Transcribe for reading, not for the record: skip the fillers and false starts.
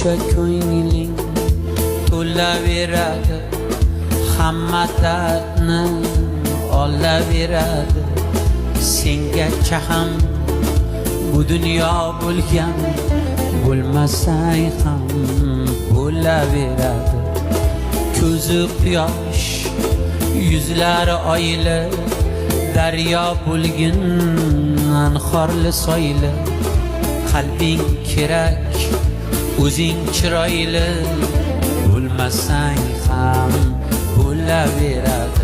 Shuncha ko'ngling to'laveradi, hamma dardni olaveradi. Sengacha ham bu dunyo bo'lgan, bo'lmasang ham bo'laveradi. Ko'zi quyosh, yuzlari oyli, daryo bo'lgin anhorli, soyli. Qalbing kerak, o'zing chiroyli bo'lmasang ham bo'laveradi.